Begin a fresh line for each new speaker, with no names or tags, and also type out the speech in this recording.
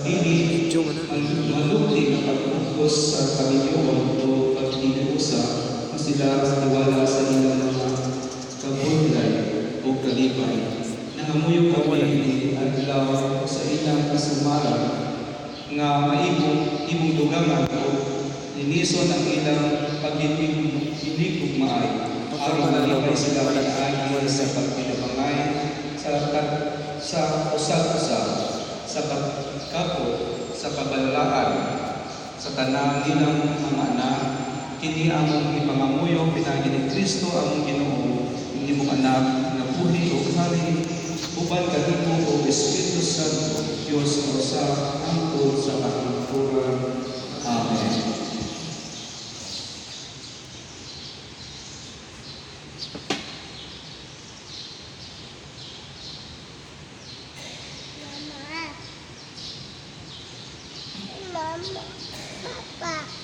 Dili
Video man na.
Malukti nga pagpugos sa kaminyoon o paghinusa nga sila sa tiwala sa ilang mga kabudlay o kalipay. Nangamuyo kami ni adlaw sa ilang kasumala nga maimong imong dugangan o linison ang ilang pag-inigugmaay aron malipay sila pinaagi sa pagtinabangay sa usag-usa, sa pagkapo sa kabalaan sa tanang nilang mga anak. Kini among ipangamuyo pinaagi ni Kristo among Ginoo, imong anak nga buhi ug hari uban kanimo ug Espiritu Santo, Dios nga usa hangtod sa kahangturan. Amen.
Mama. Mama. Papa.